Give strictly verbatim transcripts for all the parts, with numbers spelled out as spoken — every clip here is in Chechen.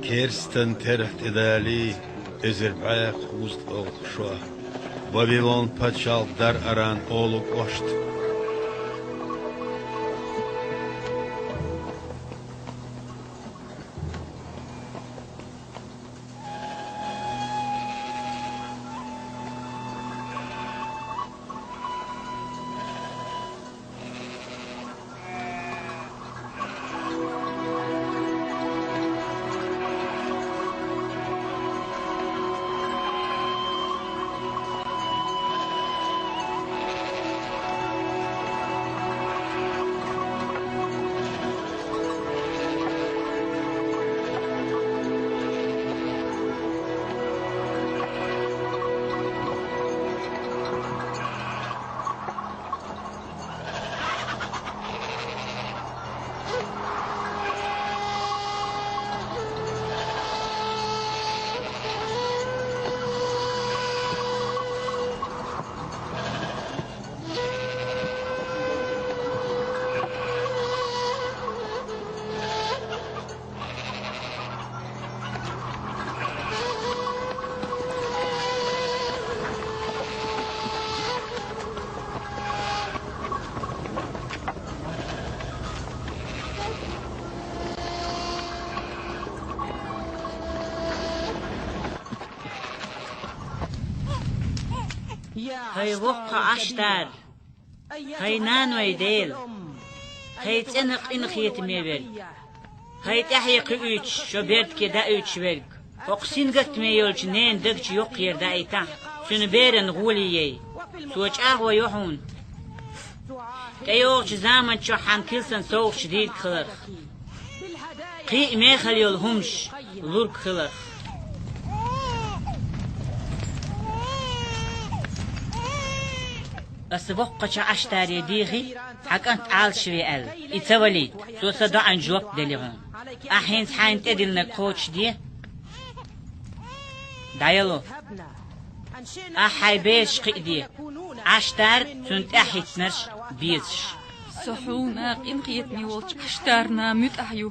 Керстан терахь тӀедалий, эзар бӀаьхаза кхузткъалгӀа шо, Вавилон пачхьалкх дар Аран олу кӀошта. ХӀай воккха Ӏаштар! ХӀай наной Дела! ХӀай цӀена къинхетаме верг! ХӀай тӀаьхье кхуьуьйтуш, шо бердке даийтуш верг! ХӀокху сингаттаме йолчу ненан даг чу йоккхаера даийтахьа, цуьнан беран гӀоле яй. Цо чӀагӀо йо хьуна. ТӀейогӀучу заман чохь хьан килсан совгӀаташ дийриг хиларх. Кхин а мехала йолу хӀуманаш лург хиларх. Аса воккхачу Ӏаштаре дийхи, хьан кӀант Ӏалашве аьлла, и ца валийта, цо сан доӀанна жоп дели хьуна. Ахьа хӀинца хьайна тӀедиллинарг кхочушде. ДӀаяло. Ахьа хьайн бераш кхиаде, Ӏаштар а, цунна тӀаьхьахӀиттинарш а безаш. Со хьуна къинхетаме волчу Ӏаштарна муьтӀахь ю.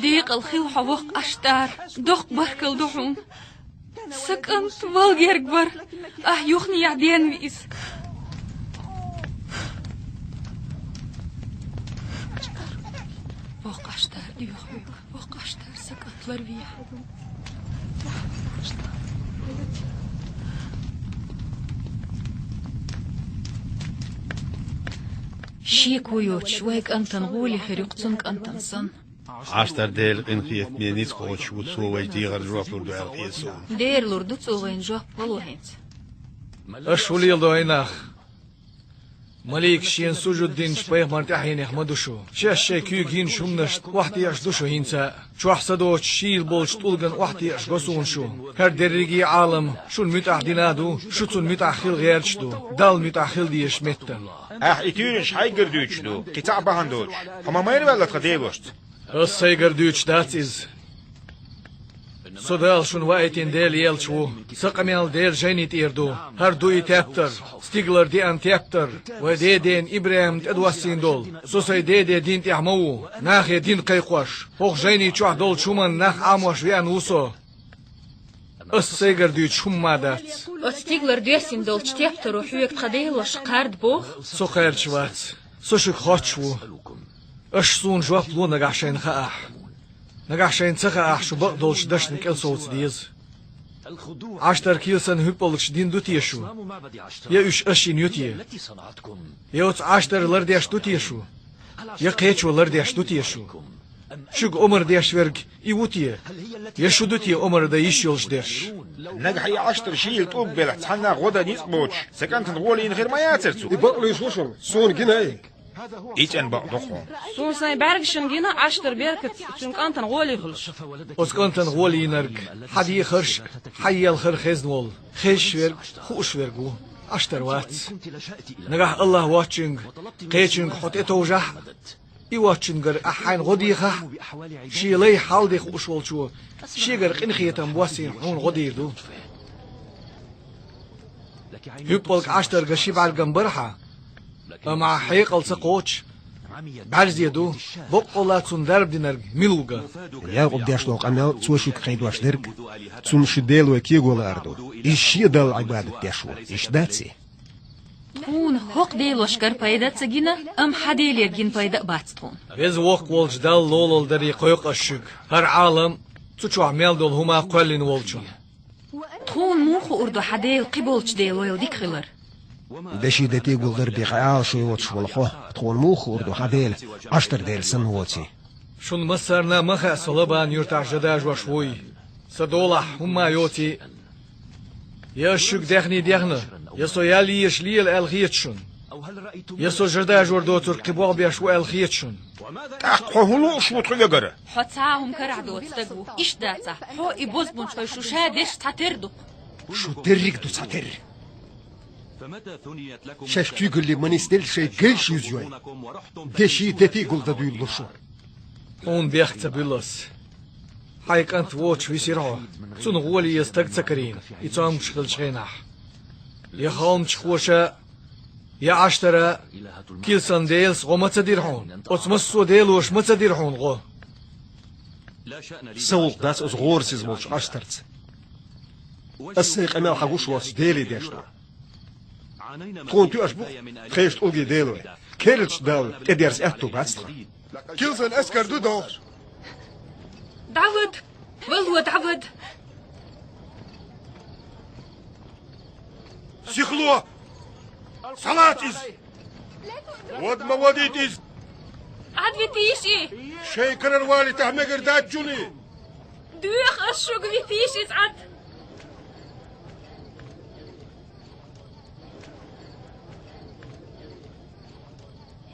Декъала хила хьо, воккха Ӏаштар, доккха баркалла ду хьуна. Сан кӀант вала герга вара, ахь юханехьа денви иза. Воккха Ӏаштар, оьхуьйту. Воккха Ӏаштар, сан кӀант ларвехьа. Шеко йоцуш, вайн кӀантана гӀоле хир ю-кх цуьнан кӀантана санна. Ӏаштар Делан къинхетаме ницкъ кхочуш ву, цо вайна дегӀан жоп лур ду аьлла хета суна. Дера лур ду цо вайна жоп, вало хӀинца. Аша хӀун леладо, хӀай нах? Маликаш шена сужуд динчу пайхамаран тӀаьхьенех ма ду шу. Шаьш шайн куьйга йинчу хӀуманашна охьатаьӀаш ду шу хӀинца а. Чохь са доцучу шийла болчу тӀулгана охьатаьӀаш го суна шу. ХӀара дерриге а Ӏалам шуна муьтӀахь дина а ду, шу цунна муьтӀахь хила гӀерташ а ду, Далла муьтӀахь хила дезачу меттана. Ахьа и туьйранаш хьайгара дуьйцуш ду, кхин цхьаъ бахьана доцуш. Хьо ма майра ваьлла тхан Делошца. Аса сайгара дуьйцуш дац иза. Со Дала шуна ваийтина Делан элча ву. Сан къамел Делан жайни тӀера ду. ХӀара ду и тептар, стигалара деана тептар, вайн деден ИбрахӀимна тӀедоссийна долу. Со сайн деден дин тӀехь ма ву, нахе дин кхайкхош. ХӀокху жайни чохь долчу хӀуманна нах Ӏамош веана ву со. Аса сайгара дуьйцуш хӀумма дац. Оцу стигалара доьссина долчу тептаро хьоьга тхан Делоша кхарда боху? Со кхаьрдаш вац. Со шуьга хоттуш ву. Аша суна жоп ло нагахь шайна хаахь. Нагахь шайна ца хаахь, шу бакъдолчу дашна кӀел совца деза. Ӏаштар килсан хӀуьппалгаш дина ду те шу? Я уьш аша йина ю те? Я оцу Ӏаштар лардеш ду те шу? Я кхечо лардеш ду те шу? Шуьга омра деш верг и ву те? Я шу ду те омра дан йиш йолуш дерш? Нагахь и Ӏаштар шийла тӀулг белахь, цхьаннах гӀо дан ницкъ боцуш, сан кӀантана гӀоле йина хир ма яцара цо? И бакълуьйш ву шуна, суна гина и. И цӀена бакъ ду хьуна. Суна сайн бӀаьргашна гина Ӏаштар беркат цуьнан кӀантана гӀоле хуьлуш. Оцу кӀантана гӀоле йинарг хьан дехарш а, хьан елхар а хезна волу, хезаш верг, хууш верг ву, Ӏаштар вац. Нагахь АллахӀ воцчуьнга, кхечуьнга хьо тӀетовжахь а, и воцчуьнгара ахь хьайна гӀо дехахь а, шен лай хьал де хууш волчо шегара къинхетам боссийна хьуна гӀо дийр ду. ХӀуьппалг Ӏаштарга ши бӀаьргам бара хьан, амма ахь хьекъал ца кхочуш, БӀарзе ду, боккъала цунна дарба динарг мила вуга. Якъуб деш долу къамел цо шуьга кхайдош дерг, цунна ши делой кего лаар ду. Иза шен Далла Ӏибадат деш ву. Иштта дац и? Тхуна хӀокху делошкара пайда а ца гина, амма хьан Делера гина пайда а бац тхуна. Веза Воккха волчу Далла лолалла даре кхойкху ас шуьга. ХӀара Ӏалам цу чохь мел долу хӀума кхоьллина волчунна. Тхуна муха хуур ду хьан Дела кхиболчу делойла дика хилар? Деши дети гулдар беха Ӏалашо йоцуш волу хьо, тхуна муха хуур ду хьан Дела Ӏаштар Дела санна воций? Шуна массарна а ма хаьа со Лабан юьртахь жа дажош вуй, сан долахь хӀумма а йоций. Я ас шуьга дехний дехна, я со ял езаш лела аьлла хета шуна? Я со жа дажор доцург кхин болх беш ву аьлла хета шуна? ТӀаккха хьо хӀун лууш ву тхо вегара? Хьо цхьа а хӀума карахь доцу стаг ву. Иштта дацахь, хьо и бозбунчхой шу ша деш цхьатерра ду-кх. Шу дерриг а ду цхьатерра. Шаьш куьйгалле ма нисделла шайн гайш юза йой. Деши дети гулдан дуьйна луш ву. Хьуна бехк ца буьллу ас. Хьайн кӀант воцуш висира хьо. Цунна гӀоли еза стаг ца карийна, и цомгуш хиллачу хенахь. Я холмачу хоша, я Ӏаштара, Килсан Делас гӀо ма ца дира хьуна. Оцу массо а делоша ма ца дира хьуна гӀо. Сан гӀуллакх дац оцу гӀорасиза волчу Ӏаштарца. Ас сайн къамел хьан гуш воцу Деле деш ду. Тхуна тоьаш бу тхешан тӀулгийн делой. Керлачу Далла тӀедерза аьтту бац тхан. Килсан эскар ду догӀуш. ДӀавада! Вало, дӀавада! Сихло! Салат иза! Вада ма вадийта иза! Ӏад витийша и! Шайн карара валийтахь мегар дац шуна и! Доьху ас шуьга, витийша иза Ӏад!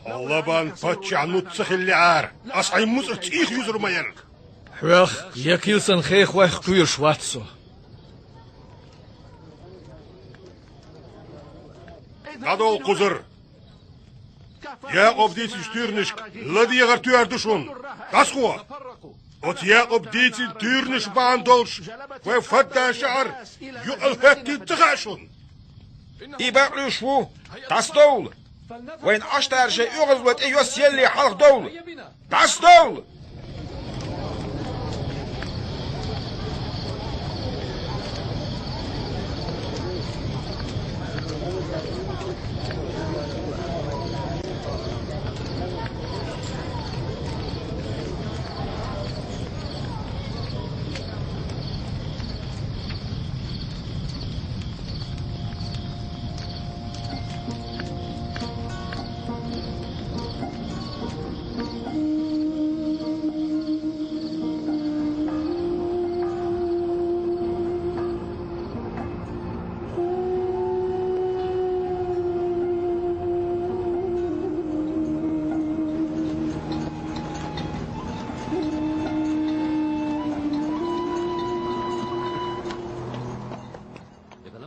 Хьо Лабан паччахьан нуц ца хиллехьара, ас хьайн муцӀарца ийха юзур ма яра. Хьоьх я Килсан хехойх кхоьруш вац со. ДӀадовла кхузара. Якъуб дийцинчу туьйранашка ладегӀар тоьар ду шуна. ДӀасхо! Оцу Якъуб дийцина туьйранаш бахьана долуш вайн Фаддан шахьар юкъал хӀоьттина ца хаьа шуна? И бакълуьйш ву, дӀасадовла! Вайна Ӏаштара шайн оьгӀазло тӀе йоссаелле хьалхадовла! ДӀасадовла!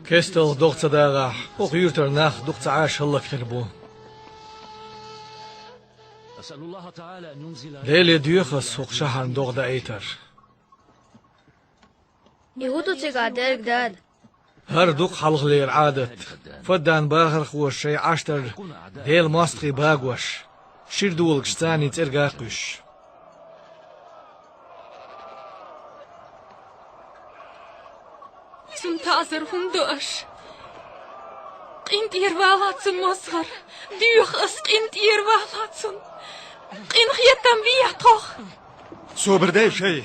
Кестал догӀа ца дагӀахь, хӀокху юьртара нах дукха ца Ӏаш хӀаллакьхир бу. Деле доьху ас хӀокху шахьарна догӀа даийтар. И хӀун ду цигахь дерг, дада? ХӀара дукха хьалхалера Ӏадат. Фаддан бахархоша шайн Ӏаштар Делан мостагӀий багош, шира долагаш царний цӀерга а кхуьссуш. Цунна таӀзар хӀунда до аша? КъинтӀера вала цунна мозгӀар. Доьху ас, къинтӀера вала цунна. Къинхетам бехьа тхох. Собар дай шай.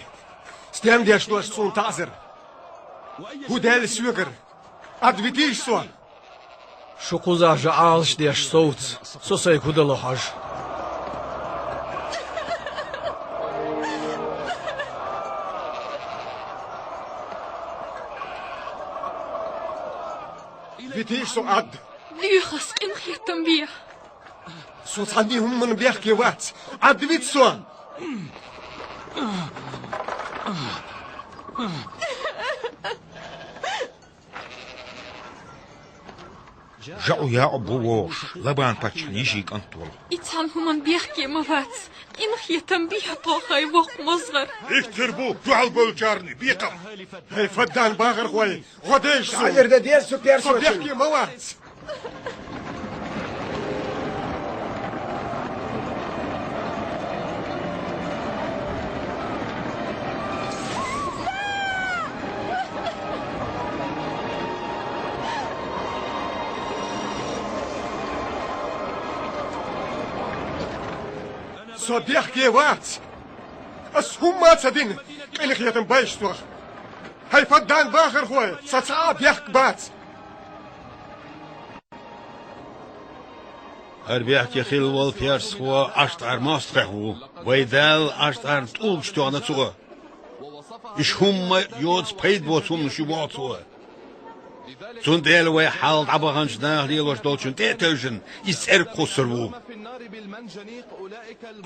Стен деш ду аша цунна таӀзар? ХӀун даьлла соьгара? Ӏад витийша со! Шу кхузахь жа Ӏалаш деш совца, со сайга хӀун дало хьажа. Витийша со Ӏад! Доьху ас, къинхетам бехьа! Со цхьанне хӀуманна бехке вац. Ӏад вита со! Жаъу Якъуб ву вогӀуш, Лабан-паччахьан йишин кӀант волу. И цхьана хӀуманна бехке ма вац. Къинхетам бехьа тхох, хӀай воккха мозгӀар. Иштта хир бу дуьхьал болчарна бекхам. ХӀай Фаддан бахархой, гӀо дайша суна. Со бехке ма вац. Со бехке вац. Ас хӀумма а ца дина, къинхетам бойла сох. ХӀай Фаддан бахархой, со цхьа а бехк бац. ХӀара бехке хилла волу персхо Ӏаштар мостагӀех ву. Вай Дала Ӏаштарна тӀулгаш тоьхна цо. Уьш хӀумма а йоцу пайда боцу хӀуманаш ю боху цо. Цундела вай хьалха дӀабаханчу наха лелош долчунна тӀе а тевжина, иза цӀерга кхуссур ву.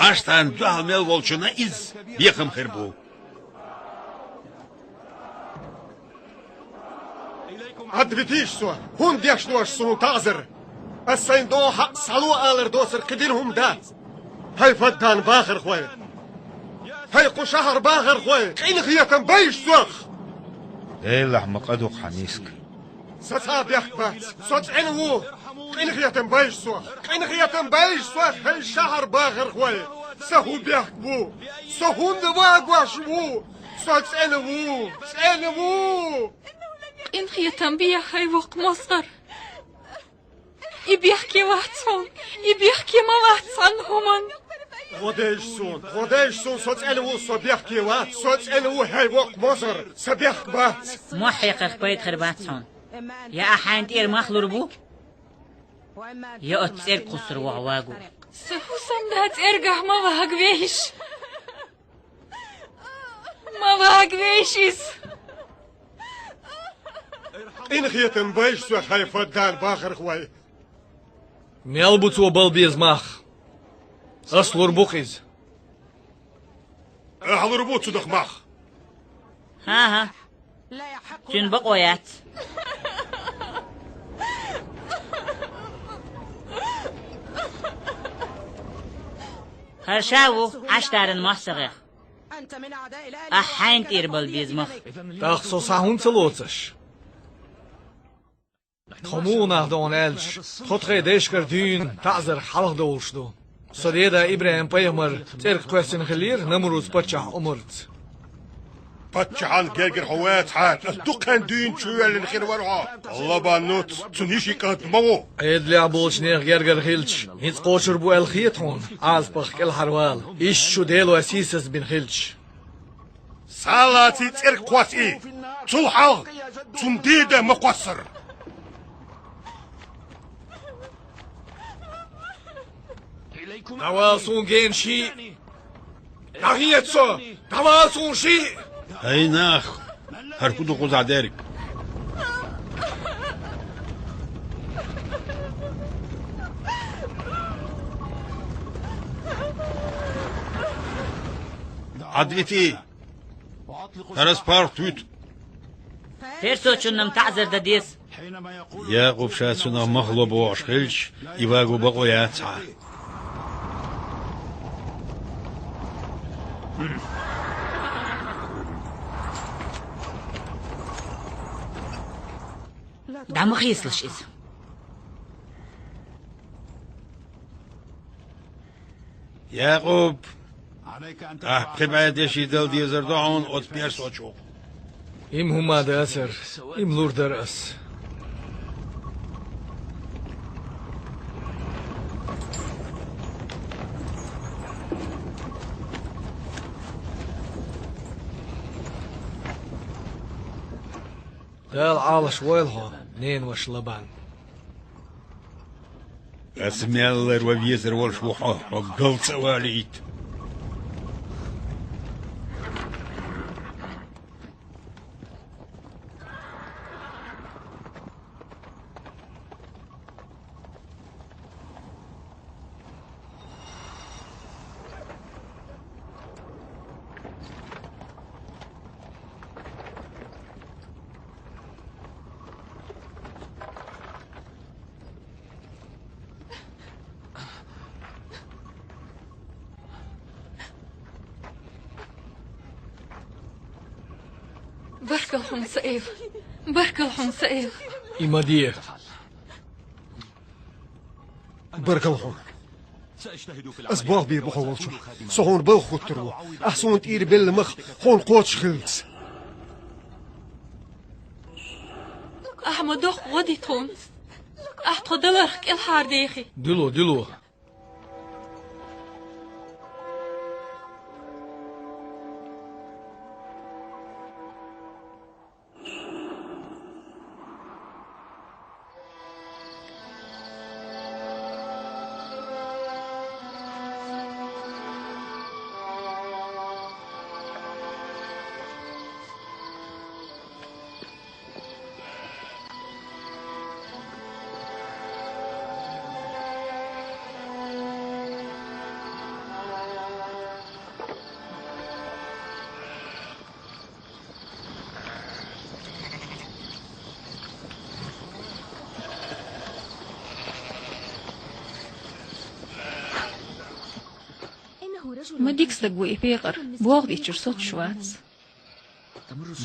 Ӏаштарна дуьхьал мел волчунна иза бекхам хир бу. Ӏадвитийша со, хӀунда деш ду аша суна таӀзар? Ас сайн догӀу хьакъ схьало алар доцург кхин дина хӀума дац. ХӀай Фаддан бахархой! ХӀай кху шахьар бахархой! Къинхетам бойла сох! Делахь ма къа ду-кх хьан миска. Со цхьа а бехк бац. Со цӀена ву. Къинхетам бойла сох! Къинхетам бойла сох, хӀай шахьар бахархой! Сан хӀун бехк бу? Со хӀунда вагош ву? Со цӀена ву! ЦӀена ву! Къинхетам бе, хӀай воккха мозгӀар! И бехке вац хьуна, и бехке ма вац цхьанна хӀуманна. ГӀо дайша суна, гӀо дайша суна, со цӀена ву, со бехке вац, со цӀена ву, хӀай воккха мозгӀар, сан бехк бац. Мохь хьекхарх пайда хир бац хьуна. Я ахь хьайна тӀера мах лур бу, я оцу цӀерга кхуссур ву хьо вагу. Сан хӀусамда цӀергахь ма вагавейша. Ма вагавейша иза! Къинхетам бойла сох, хӀай Фаддан бахархой! Мел бу цо бала беза мах? Ас лур бу-кх иза. Ахьа лур бу цунах мах? ХӀан-хӀа. Цуьнан бакъо яц. ХӀара ша ву Ӏаштаран мостагӀех. Ахь хьайна тӀера бала беза мах. ТӀаккха со схьа хӀунда ца лоцу аша? Тхо муха нах ду хьуна аьлча, тхо тхайн дайшкара дуьйна таӀзарх хьалха довлуш ду. Со деда ИбрахӀим-пайхамар цӀерга кхоьссина хиллера Намруз-паччахьан омарца. Паччахьан гергара хьо вацахьара, ас дукха хан дуьйна чувоьллина хир вара хьо. Лабан нуц, цуьнан йишин кӀант ма ву. Ӏедалехь болчу нехан гергара хилча, ницкъ кхочур бу аьлла хета хьуна, Ӏазапах кӀелхьарвала, иштта шу Дело сийсаз бина хилча. Схьа а лаций цӀерга кхосса и. Цул хьалха цунна дийр ма кхоссара. ДӀавала суна гена шиъ! ДӀахеца со! ДӀавала суна шиъ! ХӀай нах! ХӀара хӀун ду кхузахь дерг? Ӏадвитий! ХӀара ас паргӀат вуьту. Персочунна-м таӀзар дан деза. Якъуб ша цунах мах ло бохуш хилча, и вагу бакъо яц хьан. ДӀа ма хийцалаш иза. Якъуб, ахь пхи бӀе деши дала дезар ду хьуна оцу персочух. И-м хӀума дацара, и-м лур дара ас. Дала Ӏалаш войла хьо, ненаваша Лабан. Аса мел ларван везар волуш ву хьо, хьо галца а валийта. Баркалла хьуна, сан эла! Баркалла хьуна, сан эла! И ма де! Баркалла хьуна! Ас болх бийр бу хьо волчохь. Со хьуна балха хӀуттур ву. Ахь суна тӀера белла мах хьуна кхочуш хилча. Ахь ма доккха гӀо ди тхуна. Ахь тхо даларх кӀелхьардехи. Дуьло, дуьло. Ма дика стаг ву и пекъар, боху дичур соцуш вац.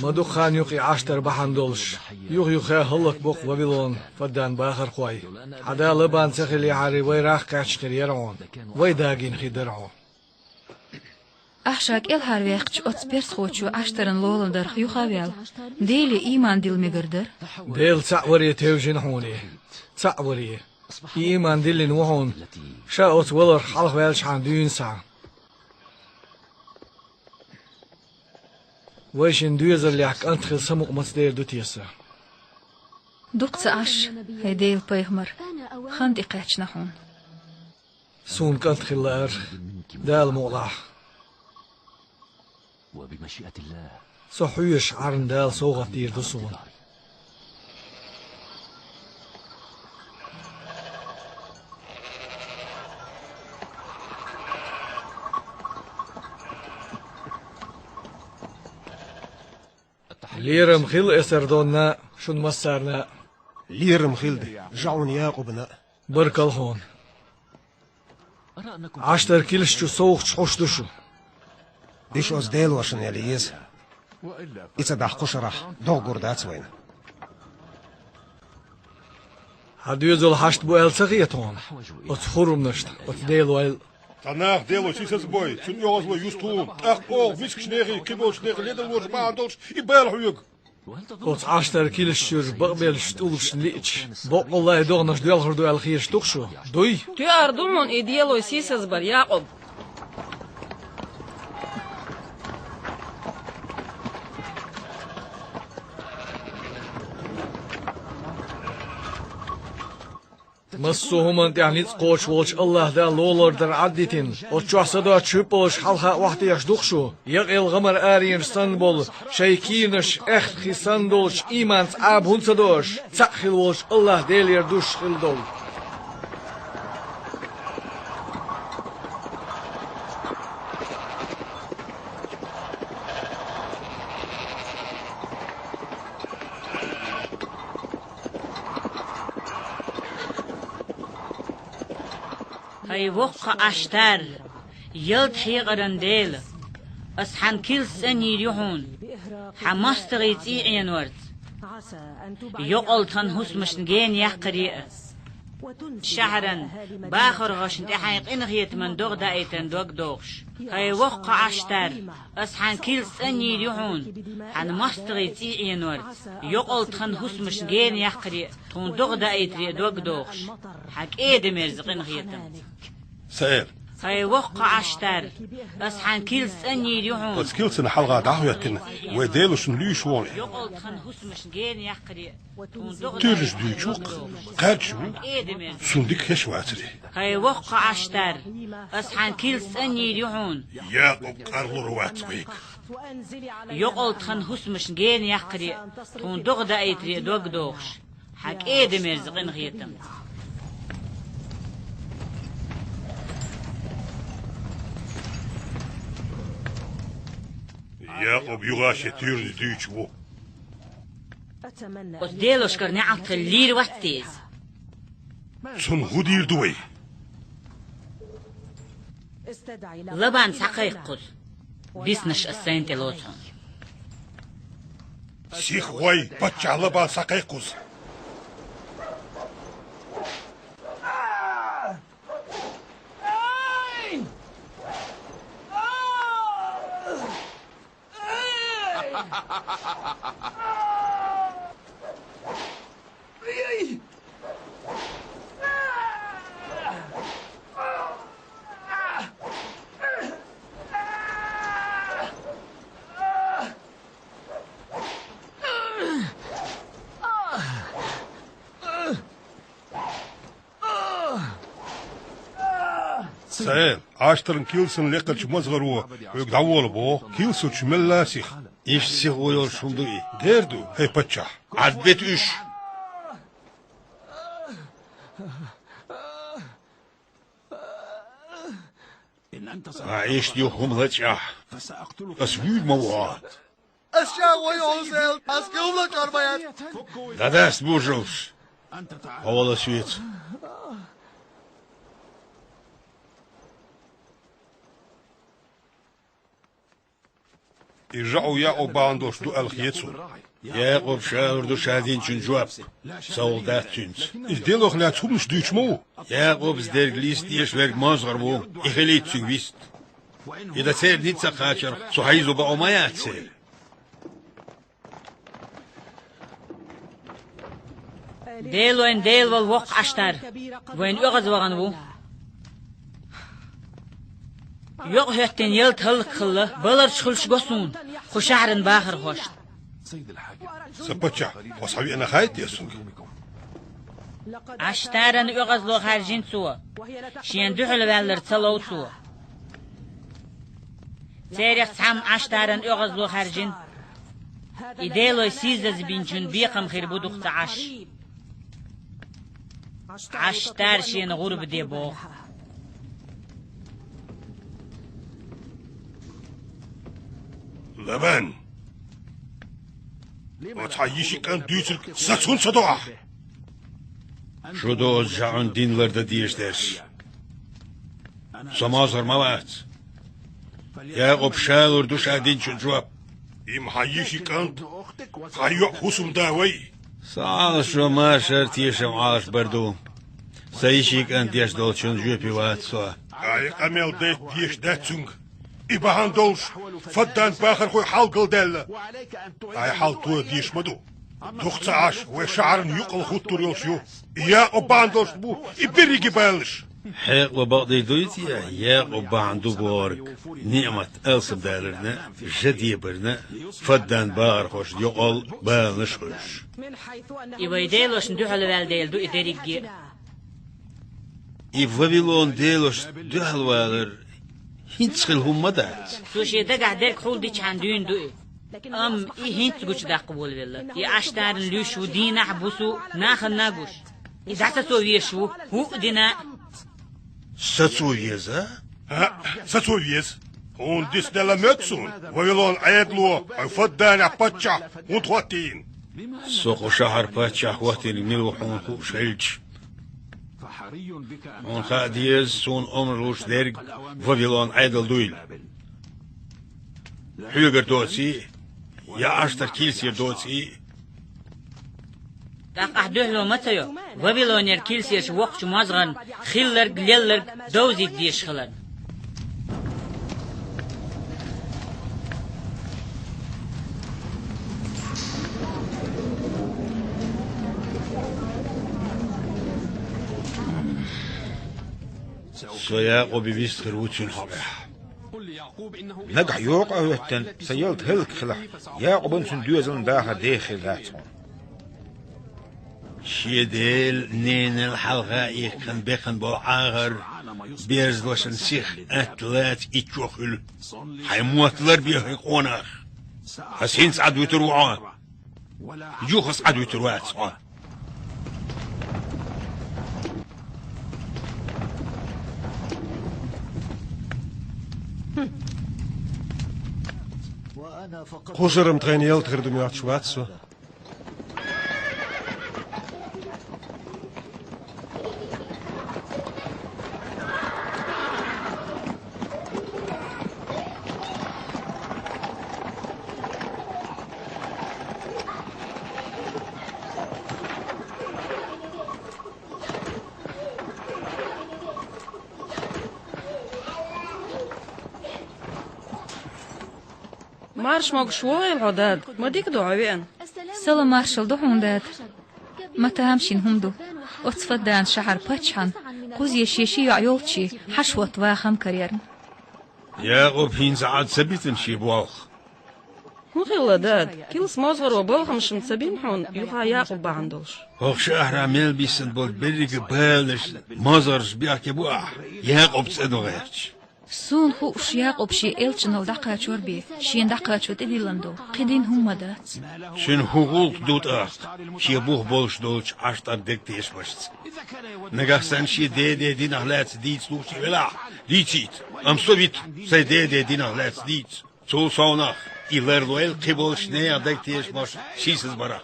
Ма дукха хан ю-кх и Ӏаштар бахьана долуш, юха-юха хӀаллакбо-кх Вавилон фаддан бахархой. Хьан да Лабан ца хиллехьара, вай рагӀ кхаьчна хир яра хьуна, вай да гина хир дара хьуна. Ахь ша кӀелхьарваьккхича, оцу персхочо Ӏаштаран лолам дарх юха а ваьлла, Деле ийман дилла мегар дара. Дела цхьаъ варе тевжина хьуна и. Цхьаъ варе. И ийман диллина ву хьуна, ша оцу валарх хьалхаваьллачхьана дуьйна схьа. Вайшинна доьзаллехь кӀант хила самукъа мацадер ду те сан? Дукха ца Ӏаш, хӀай Делан пайхамар, хан тӀекхаьчна хьуна. Суна кӀант хила лаара, Дала мукъалахь. Со хьоьжуш Ӏарна Дала совгӀат дийр ду суна. Лерам хила, эсар донна, шун массарна. Лерам хилда, жаӀун Якъубна. Баркалла хьуна. Ӏаштар килс чу совгӀаташ хьош ду шу. Уьш оцу Делошна яла еза. И ца дахь кху шарахь догӀа гур дац вайна. Хьан доьзал хьашт бу аьлла ца хета хьуна? Оцу хурманашна, оцу Делойла. Цхьа нах Дело сийсазбой, цуьнан оьгӀазло юьсу тхуна, тӀаккха оха мискачу нехан, кхиболчу нехан ледарло бахьана долуш и бала хьоьгу. Оцу Ӏаштар килс чуьра бакъбеллачу тӀулгашна лиъча, боккъалла и догӀанаш доьлхур ду аьлла хеташ ду-кх шу? Дуй? Тоьар ду хьуна и Дело сийсазбар, Якъуб. Массо а хӀуманна тӀехь ницкъ кхочуш волчу АллахӀ Дала лолар дар Ӏаддитина, оцу чохь садоцуш хӀуьппалш хьалха охьатехаш ду-кх шу, якъаелла гӀамар аренаш санна болу, шайн кийнаш аьхна хи санна долчу ийманца Ӏаба хӀунда ца до аша, цхьаъ хила волчу АллахӀ Делера дузуш хила долу? ХӀай воккха Ӏаштар, ялта хьекъаран Дела, аса хьан килс цӀанйийр ю хьуна, хьан мостагӀий цӀий Ӏенорца. Йокъал тхан хӀусамашна гена яккхаре а, шахьаран бахархошна тӀе хьайн къинхетаман догӀа даийтаран дог дохуш. ХӀай воккха Ӏаштар, аса хьан килс цӀанйийр ю хьуна, хьан мостагӀий цӀий Ӏенорца, йокъал тхан хӀусамашна гена яккхаре а, тхуна догӀа даийтаре а дог дохуш, хьан кӀеда-мерза къинхетам. Саэр. ХӀай воккха Ӏаштар, аса хьан килс цӀанйийр ю хьуна. Оцу килсана хьалха дӀахӀоьттина, вай Делошна луьйш ву хьуна. Йокъал тхан хӀусамашна гена яккхаре а, тхуна догӀа даийтаре а дог дохуш. Туьрнаш дуьйцуш ву-кх, кхаьрдаш ву. Цунна дика хезаш вацара. ХӀай воккха Ӏаштар, аса хьан килс цӀанйийр ю хьуна. Якъуб къарлур вац вайга. Йокъал тхан хӀусамашна гена яккхаре а, тхуна догӀа даийтаре а дог дохуш, хьан кӀеда-мерза къинхетам. Якъуб юха а шен туьрнаш дуьйцуш ву. Оцу Делошкара неӀалт хила лийр вац те иза? Цунна хӀун дийр ду вай? Лабан схьакхайкха кхуза. Биснарш ас сайна тӀе лоцу хьуна. Сиха гӀой, паччахь Лабан схьакхайкха кхуза. Саэр, Ӏаштаран килсан лекхачу мозгӀаро хьоьга дӀавола боху, килсачу мелла а сиха. Иштта сиха гӀо йолуш хӀума ду и? Дера ду, хӀай паччахь. Ӏадбита уьш! Ткъа иштта юха хӀума лачкъахь, ас вуьйр ма ву хьо. Ас чӀагӀо йо хӀусел, ас кхин хӀума лачкъор ма яц. ДӀадаста божалш, хьо вала соьца. И жаӀу Якъуб бахьана долуш ду аьлла хета суна. Якъуб ша лур ду ша динчун жоп, сан гӀуллакх дац цуьнца. Иза Делах лаьцна хӀуманаш дуьйцуш ма ву. Якъубас дерг листа дезаш верг мозгӀар ву, и хилийта цуьнга вист. И дан церан ницкъ ца кхачарх, цу хьайзо бакъо ма яц церан. Делойн Дела волу воккха Ӏаштар вайна оьгӀазвахана ву. Йокъа хӀоьттина ялта хӀаллакьхилла, баларчу хуьлуш го суна, кху шахьаран бахархошна. Сан паччахь, хьо схьавеана хаьий те суна? Ӏаштаран оьгӀазло хаьржина цо, шена дуьхьал ваьллар ца лов цо. Церах цхьамма Ӏаштаран оьгӀазло хаьржина. И Делой сийсазбинчун бекхам хир бу дукха ца Ӏаш. Ӏаштар шена гӀурба де боху. Лабан! Оцхьа йиши кӀант дуьйцург сац хӀунда ца до ахь? Шу доцу жаӀун дин лардан дезаш дерш. Со мозгӀар ма вац. Якъуб ша лур ду ша динчун жоп. Има хьан йиши кӀант, хьан йоӀ хӀусамда вай. Со Ӏалашо машар тешам Ӏалаш бар ду. Сан йиши кӀант деш долчун жоьпе вац со. Ай къамел дайта дезаш дац цуьнга. И бахьана долуш, Фаддан бахархой хьалгалдаьлла. Ай хьал тоха дезаш ма ду. Дукха ца Ӏаш, вай шахьарна юкъал хӀуттур йолуш ю. И Якъуб бахьана долуш бу, и берриге баланаш. Хьекъале бакъдийр дуй те, Якъуб бахьана ду бохург, ниӀмат алсамдаларна, жа дебарна, Фаддан бахархошна юкъал баланаш хуьлуш. И вай делошна дуьхьал ваьлла дела ду и дерриге а. И Вавилон делошна дуьхьал валар хӀинца хила хӀума ма дац. Цо шен дагахь дерг хьул дичхьана дуьйна ду и. Амма и хӀинца гучудаккха волавелла. И Ӏаштаран луьйш ву дийнахь а, буса а, нахана а гуш. И дӀа сацо везаш ву, хӀуъа дина а. Сацо веза? ХӀаъ, сацо веза. Хьуна дицделла моьтту суна, Вавилон Ӏедало, хьайн Фадданехь паччахь хӀунда хӀоттийна? Со кху шахьар паччахь хӀоттийнарг мила ву хьуна хууш хилча. Хьуна хаа деза, суна омра луш дерг Вавилон Ӏедал дуйла. Хьоьгара доций, я Ӏаштар килсера доций. ТӀаккха ахь дуьхьало ма ца йо, Вавилонера килсерчу воккхачу мозгӀарна хилларг, лелларг довзийта дезаш хиларна. Со Якъубе вистхир ву цуьнан хьокъехь. Нагахь йокъа а хӀоьттина, сан ялта хӀаллакьхилахь, Якъубан, цуьнан доьзалан дахар деха хир дац хьуна. Шен дела, ненал хьалха а иккхина бекхна болу Ӏахар берзалошна сиха атта лаца итт чо хуьлу. Хьайн мотт ларбе хӀай къонах. Ас хӀинца Ӏад вуьтур ву хьо. Юха ас Ӏад вуьтур вац хьо. Кху шарахь тхайна ялта хир ду моьттуш вац со. Марша могуш вогӀийла хьо, дада, ма дика ду хьо веана. Салам-маршалла ду хьуна, дада. Ма тамашийна хӀума ду. Оцу Фаддан шахьар паччахьна кхуза шен ши йоӀ йолчу хьаша хӀотта ваха ма карийра. Якъуб хӀинца Ӏад ца битина шен болх. ХӀун хилла, дада? Килс мозгӀаро балхамаш ма ца бина хьуна, юха Якъуб бахьана долуш? ХӀокху шахьарахь мел биссина болу берриге баланаш, мозгӀарш бехке бу ахь, Якъуб цӀа ду гӀерташ. Суна хууш, Якъуб шен элчанал дӀакхачор бен, шена дӀакхачо тӀедиллина долу кхин дина хӀума ма дац. Цуьнан хӀун гӀуллакх ду тӀаккха шен бух болуш долчу Ӏаштар дегтешамашца? Нагахь санна шен деден динах лаьцна дийца лууш и велахь, дийцийта, амма со вита сайн деден динах лаьцна дийца. Цул совнах и ларлойла кхин болчу нехан дегтешамаш сийсазбарах.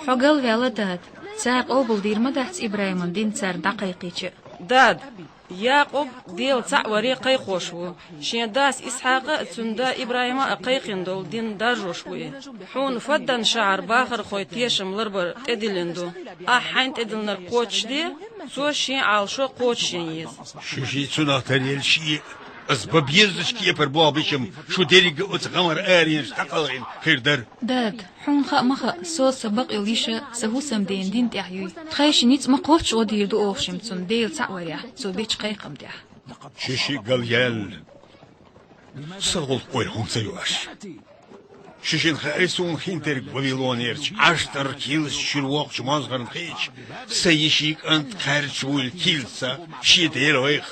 Хьо галваьлла, дада. Цара къобалдийр ма дац ИбрахӀиман дин царна дӀакхайкхийча. Дада, Якъуб Дела цхьаъ варе кхайкхош ву. Шен дас Исхьакъа а, цуьнан да ИбрахӀима а кхайкхина долу дин даржош ву и. Хьуна Фаддан-шахьар бахархойн тешам ларбар тӀедиллина ду. Ахь хьайн тӀедиллинарг кхочушде, цо шен Ӏалашо кхочушъян еза. Шу шиъ цунах таръелла шиъ а, ас бан безачу кепара болх бича-м, шу дерриг а оцу гӀамаран аренаш дӀакхалхина хир дара. Дада, хьуна хаа ма хаьа, со сан бакъйолу йиша сан хӀусамдена дин тӀехь юй. Тхайн ши ницкъ ма кхоччуш гӀо дийр ду олуш-м цунна Дела цхьаъ варехь, цо бечу кхайкхам тӀехь. Шу шиъ галъяьлла, сан гӀуллакх ойла хӀунда ца йо аша? Шу шина хаьий суна хиндерг Вавилонерчу Ӏаштар килсачу шуьра воккхачу мозгӀарна хиъча, сан йишин кӀант кхаьрдаш вуйла килсца шен дела вайх?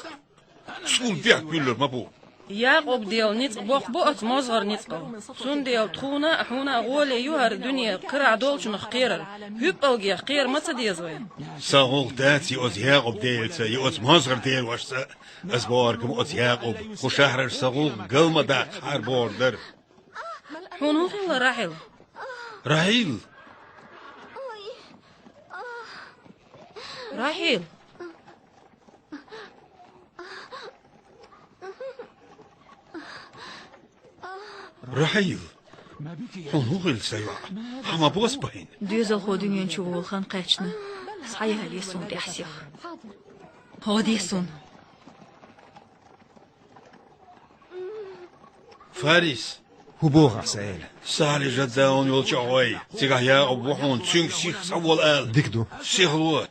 Суна бехк буьллур ма бу. Якъуб Дела ницкъ боккха бу оцу мозгӀар ницкъал. Цундела тхуна а, хьуна а гӀоле ю хӀара дуьне карахь долчунах кхерар. ХӀуьппалгех кхера ма ца деза вай. Сан гӀуллакх дац и оцу Якъуб Делаца, и оцу мозгӀар делошца. Ас бохург-м оцу Якъуб, кху шахьараш сан гӀуллакх гал ма даккха хьара бохург дара. Хьуна хӀун хилла, Рахьил? Рахьил! Рахьил! Рахьил! Хьуна хӀун хилла, сан йоӀ? Хьан ма босса бахьана? Доьзалхо дуьнен чу волу хан кхаьчна, схьаялае суна тӀехь сиха. ХӀо де суна. Фарис! ХӀун боху ахь, сан эла? Сахьли жаддаун йолчу а гӀой, цигахь Якъуб ву хьуна, цуьнга сиха схьавола ала. Дика ду. Сихло!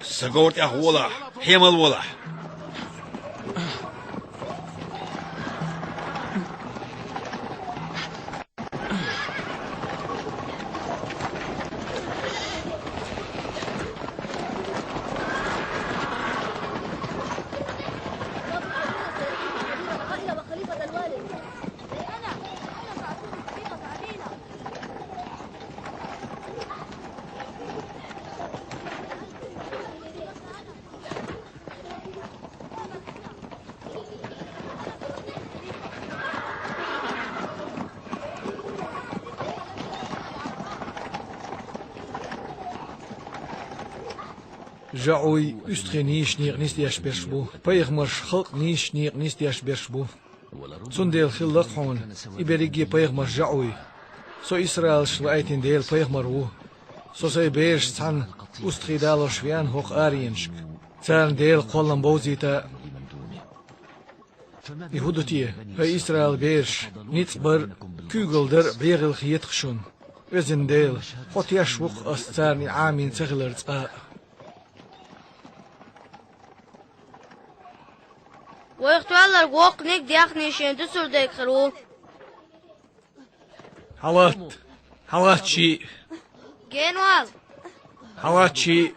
Сан говра тӀехь волахь, хьемал волахь! ЖаӀуй уьстагӀий нийсачу некъа нисдеш берш бу, пайхамарш халкъ нийсачу некъа нисдеш берш бу. Цундела хилла-кх хьуна, и берриге а пайхамарш жаӀуй. Со Исраилшка лаийтина Делан пайхамар ву. Со сайн берашца цхьаьна устагӀий далош веана хӀокху аренашка, царна Делан кхоллам бовзийта а. И хӀун ду те, хӀай Исраил бераш, ницкъ бар а, куьйгалла дар а бегӀийла хета-кх шуна? Везан Дела, хьо теш ву-кх ас царна и Ӏамийна ца хилар цкъа а. Вайх тоьлларг воккханиг а, даьхниг а шен дуьсур дерг хир ву. Хьалатта! Хьалатта шиъ! Гена вала! Хьалатта шиъ!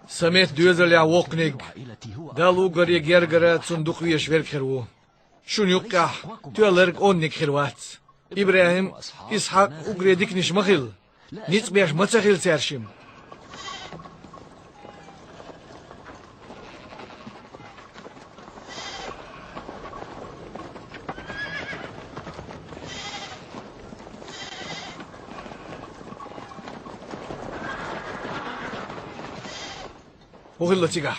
Сан метта доьзалехь воккханиг, Далла уггаре гергара цунна дукха везаш верг хир ву. Шуна юккъехь тоьлларг онниг хир вац. ИбрахӀим, Исхьакъ уггаре диканаш ма хилла. Ницкъ беш ма ца хилла цаьршимма. ХӀун хилла цигахь?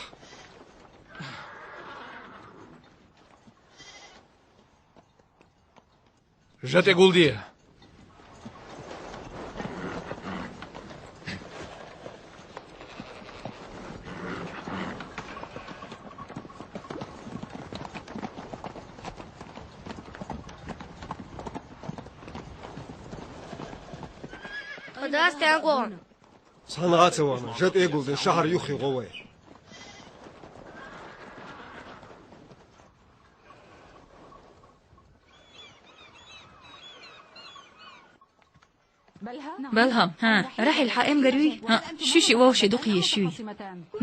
Жа тӀе гулде! Хьо дас стенга вахана? Цхьанна а ца вахана, жа тӀе а гулдина, шахьар юххе гӀо вай. Балхам, хӀан, Рахьил хьан эмгар юй? ХӀаъ, шу шиъ вовшийн дукха езаш юй.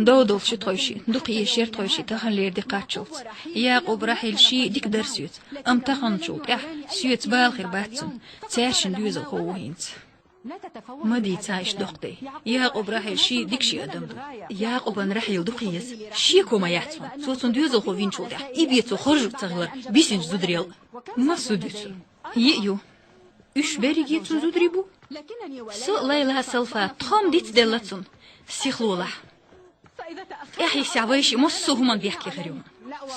Дов долуш ю тхойшиъ, дукха езаш яра тхойшиъ таханлера де кхаччалц. Якъуб, Рахьил шиъ а дика дара соьца, амма таханчул тӀаьхьа соьца бала хир бац цунна, цаьршинна доьзалхо ву хӀинца. Ма дийца иштта доккха дай. Якъуб, Рахьил шиъ а дика ши адам ду. Якъубан Рахьил дукха еза. Шеко ма яц хьуна. Цо цунна доьзалхо винчул тӀаьхьа и бен цо хоржур ца хилар бисинчу зударел а. Ма суьдуьйцу. Йиъ ю. Уьш берриге цунна зударий бу. Со а, Лайла а, Салфа а тхо-м дицделла цунна. Сихлолахь. Эхь йисте вайшиъ массо а хӀуманна бехке хир ю.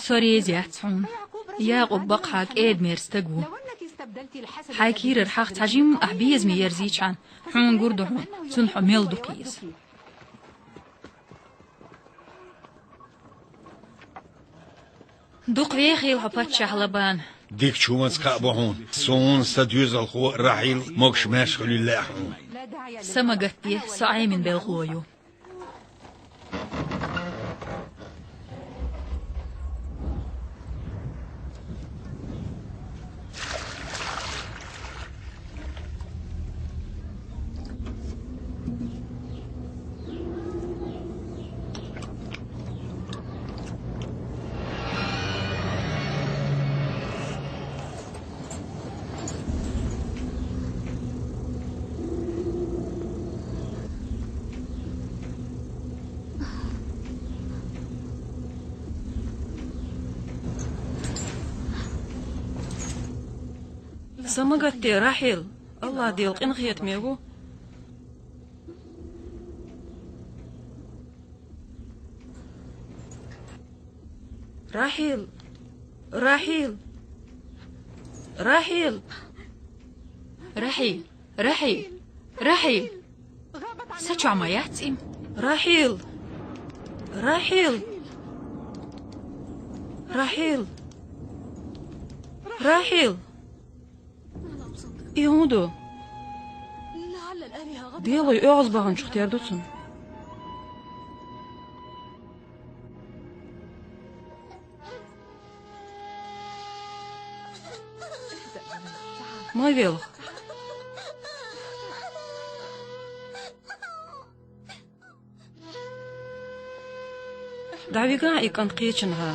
Со реза яц хьуна. Якъуб бакъахьа кӀеда-мерза стаг ву. Хьай кийрара хьагӀ цхьа жимма ахь безаме ерзийча хьона, хьона гур ду хьуна, цунна хьо мел дукха еза. Дукха вехийла хьо, паччахь Лабан. Дикача хӀуманца кхаъ бу хьуна. Суна сан доьзалхо Рахьил могаш-маьрша хуьлийла лаьа хьуна. Са ма гатде, со Ӏемина белхало ю. Са ма гатде, Рахьил, АллахӀ Дела къинхетаме ву. Рахьил! Рахьил! Рахьил! Рахьил! Рахьил! Рахьил! Са чохь ма яц и? Рахьил! Рахьил! Рахьил! Рахьил! И хӀун ду? Делой оьгӀаз баханчух тера ду цунна. Ма велха. ДӀавигахьа и кӀант кхечанхьа.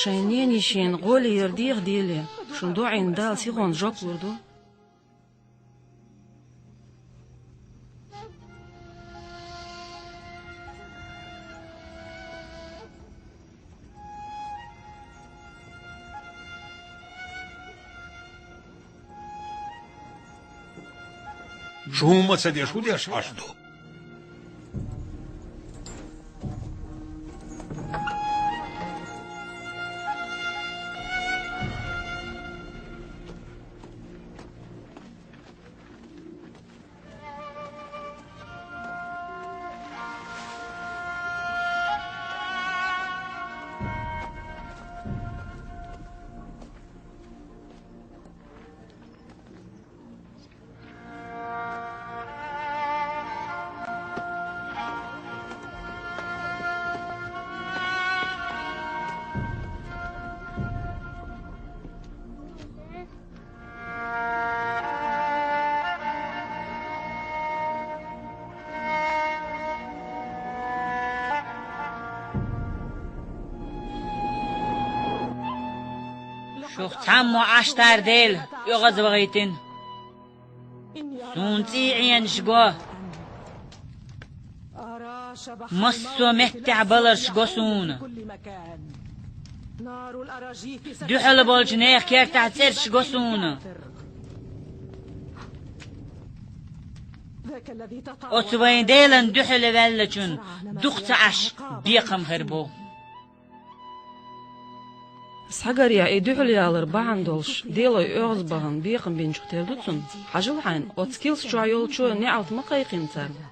Шайн ненан йишина гӀоле яр деха деле, шун доӀина Дала сихонца жоп лур ду. Шу хӀумма ца деш, хӀун деш Ӏаш ду? Шух цхьаммо Ӏаш дар Дела оьгӀазвахийтина. Суна цӀий Ӏенаш го. Массо а меттехь баларш го суна. Дуьхьал болчу нехан кертахь цӀераш го суна. Оцу вайн Делан дуьхьал ваьллачун дукха ца Ӏаш бекхам хир бу. Схьагарехь и дуьхьал ялар бахьана долуш, Делой оьгӀаз бахана бекхам бинчух тера ду цунна. Хьажал хьайна, оцу килс чохь йолчо неӀалт ма кхайкхина царна.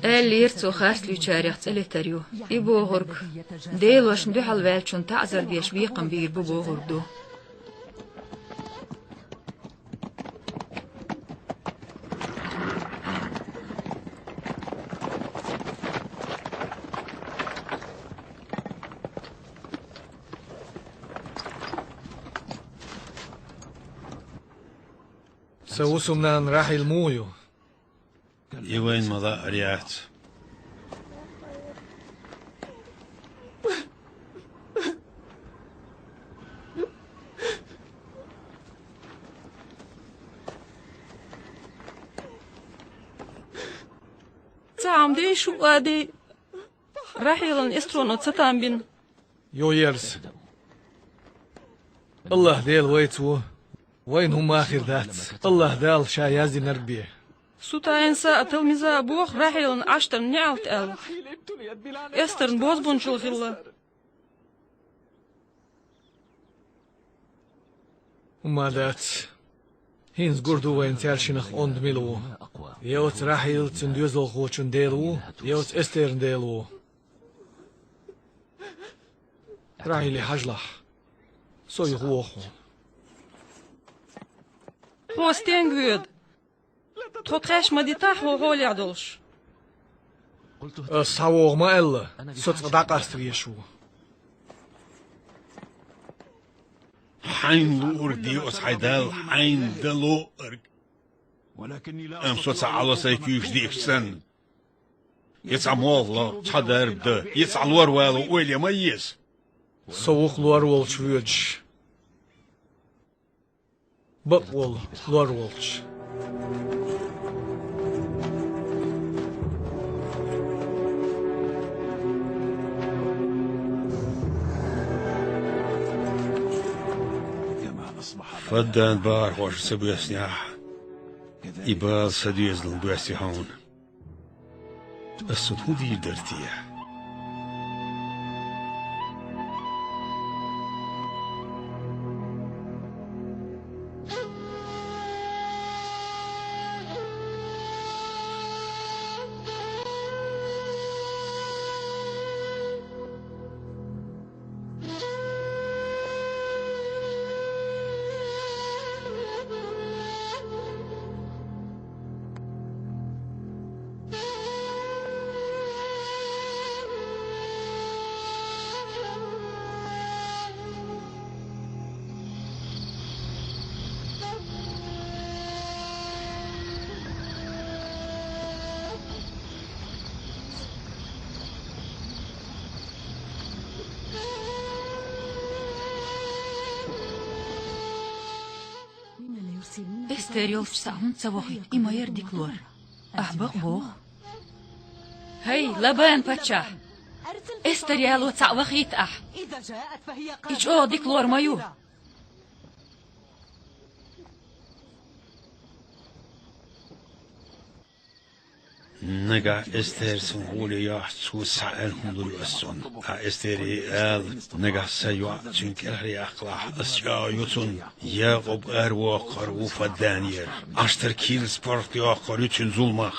Аьллера цо харц луьйчарех цӀе летар ю. И бохург, Делошна дуьхьал ваьллачун таӀзар деш бекхам бийр бу бохург ду. Сан вусумнанна Рахьил муха ю? И вайна ма лаьара яц. Цхьа хӀума дей, шу а дей. Рахьилан эстроно ца там бина. Йо, ерза. АллахӀ Дела вайца ву. Вайна хӀумма а хир дац, АллахӀ Дала Ша яздинарг бен. Сутаинса а, Талмиза а боху Рахьилан Ӏаштарна неӀалт аьлла. Эстарна бозбунчал хилла. ХӀумма дац. ХӀинца гур ду вайна цаьршинах онда мила ву. Я оцу Рахьил цуьнан доьзалхочун дела ву, я оцу Эстеран дела ву. Рахьиле хьажалахь. Со юха воху. Хьо стенга воьду? Тхо тхаьш ма дитахь хьо хьолехь долуш. Ас схьавогӀу ма аьлла, со цкъа дӀакъаста везаш ву. Хьайна луург де оцу хьайн Далла, хьайна дан луург. Амма со ца Ӏало сайн куьйгаш дийхча санна. Я цхьа молха ло, цхьа дарба дан, я цхьа лор вало ойла ма еза. Со ву-кх лор волчу воьдуш. Бакъволу лор волчу. Фаддан бахархоша ца боьснехь, и бала сан доьзална боьсти хьуна. Ас цунна хӀун дийр дара те? Эстер йолчу цхьаъ хӀунда ца вохуьйту? И ма яра дика лор. Ахь бакъ боху. ХӀай, Лабан-паччахь! Эстер яло цхьаъ вахийта ахь. И чӀогӀа дика лор ма ю. Нагахь Эстер суна гӀоле йохьуш, цо схьа аьлла хӀума лур ю ас цунна. Ахь Эстере ала, нагахь сан йоӀ цуьнан кӀелхьаръяккхалахь, ас чӀагӀо йо цунна. Якъуб аравоккхур ву Фадданера. Ӏаштар килс паргӀат йоккхур ю цуьнан зуламах.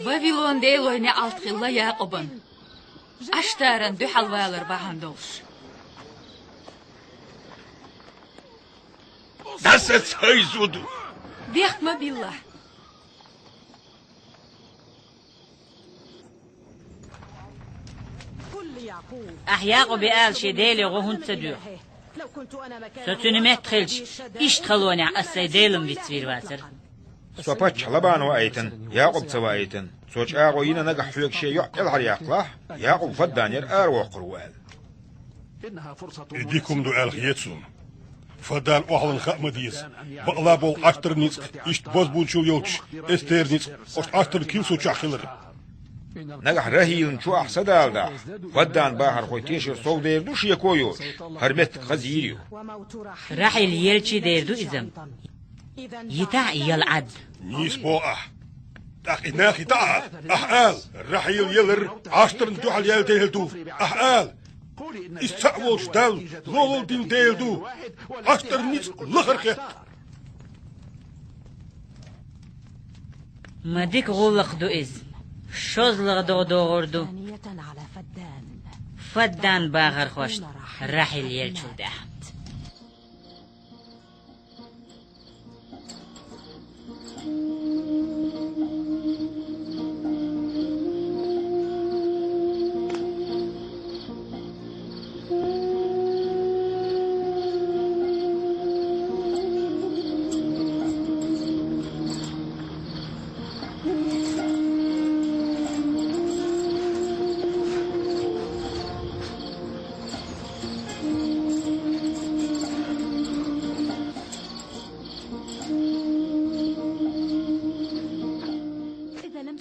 Вавилон делой неӀалт хилла Якъубан, Ӏаштаран дуьхьал валар бахьана долуш. ДӀасаца, хӀай зуда! Бехк ма билла. Ахь Якъубе ала шен Деле гӀо хӀунда ца доьху? Со цуьнан метта хилча, иштта халонехь ас сайн Делан вицвийр вацара. Со паччахь Лабана ваийтина, Якъуб ца ваийтина. Цо чӀагӀо йина нагахь хьоьга шен йоӀ кӀелхьаръяккхалахь, Якъуб Фадданера аравоккхур ву аьлла. И дика хӀума ду аьлла хета суна. Фаддан охьалан хаа ма деза, бакъалла болу Ӏаштар ницкъ иштта бозбунчал йолчу Эстеран ницкъ оцу Ӏаштар килсо чохь хилар. Нагахь Рахилна чу ахь садалдахь, Фаддан бахархой тешар сов дер ду шеко а йоцуш, хӀара меттиг хаза йийр ю. Рахил елча дер ду иза. Йитахь а яла Ӏад. Нийса боху ахь. ТӀаккха и нах йитахь а, ахь ала, Рахил елар Ӏаштарна дуьхьал яьлла дела ду. Ахь ала, иза цхьаъ волчу Далла лолла дина дела ду. Ӏаштар ницкъ лахара хетта. Ма дика гӀуллакх ду иза. ШозлагӀа догӀу догӀур ду. Фаддан бахархошна Рахил елчул тӀаьхьа.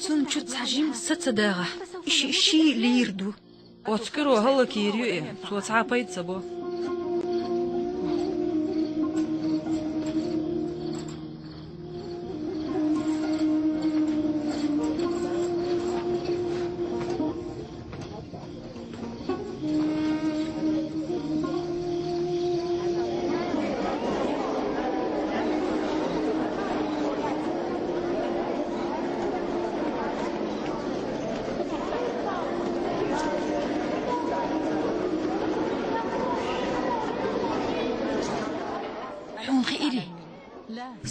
Цун чу цхьа жима са ца дагӀахь, и шиъ ший лийр ду. Оцу кӀиро хӀаллакйийр ю и, цо цхьа а пайда ца бо. Хьуна хиирий?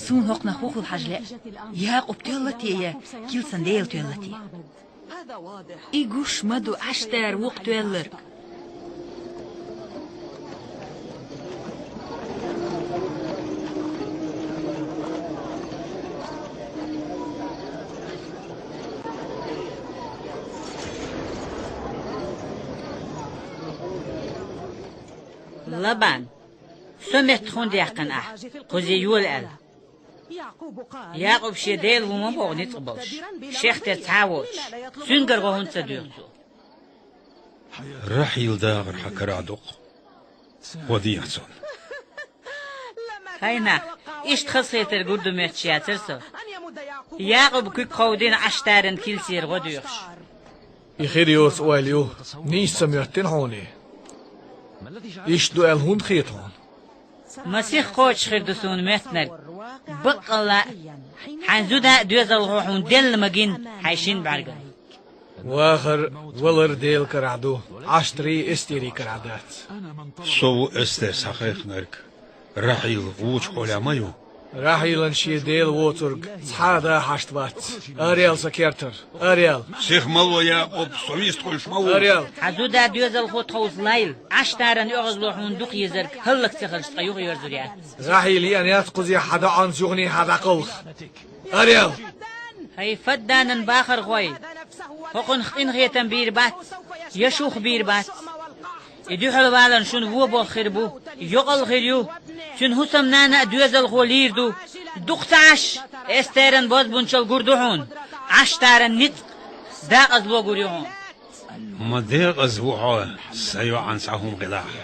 Суна хӀокхунах хӀун хуьлу хьажа лаьа? Якъуб тоьлла те я, килсан дела тоьлла те? И гуш ма ду Ӏаштара вукху тоьлларг. Лабан, со метта хӀунда яьккхина ахь, кхуза йола аьлла? Якъуб шен дела ву ма боху ницкъ болуш, шех тера цхьа а воцуш, цуьнгара гӀо хӀунда ца доьху цо? Рахьил дахар хьан карахь ду-кх, гӀо дехьа цунна. ХӀай нах, иштта хазахетар гур ду моьттуш яцара со. Якъуб куьг кховдийна Ӏаштаран килсера гӀо доьхуш. И хир йоцу ойла ю, нийса ца моьттина хьуна и. Иштта ду аьлла хӀунда хета хьуна? Масех кхочуш хир ду суна моьттинарг. Баккъалла а, хьайн зуда а доьзалхо хьуна делла ма гина хьайн шина бӀаьргана. Вахар, валар Делан карахь ду, Ӏаштарий, Эстерий карахь дац. Со ву Эстер схьахайкхинарг. Рахьил вочу хьолехь ма ю. Рахьилан шен дела воцург цхьа а да хьашт вац. Арел сан кертара. Арел. Сиха ма ло, Якъуб, со вистхуьлуш ма ву. Арел. Хьан зуда доьзалхо тховса лайла. Ӏаштаран оьгӀазло хьуна дукха езарг хӀаллак ца хилча цкъа юхайоьрзур яц. Рахьил еана яц кхузахь хьан доӀанца юханехьа дӀакхалха. Арел. ХӀай Фадданан бахархой, хӀокхунах къинхетам бийр бац, я шух бийр бац. И дуьхьал валарна шуна вон болх хир бу, йокъал хир ю. Цуьнан хӀусамнана а доьзалхо лийр ду. Дукха ца Ӏаш, Эстеран бозбунчалла гур ду хьуна, Ӏаштаран ницкъ, декъазло гур ю хьуна. Ма декъаза ву хьо, сан йоӀана цхьа хӀума хилахь.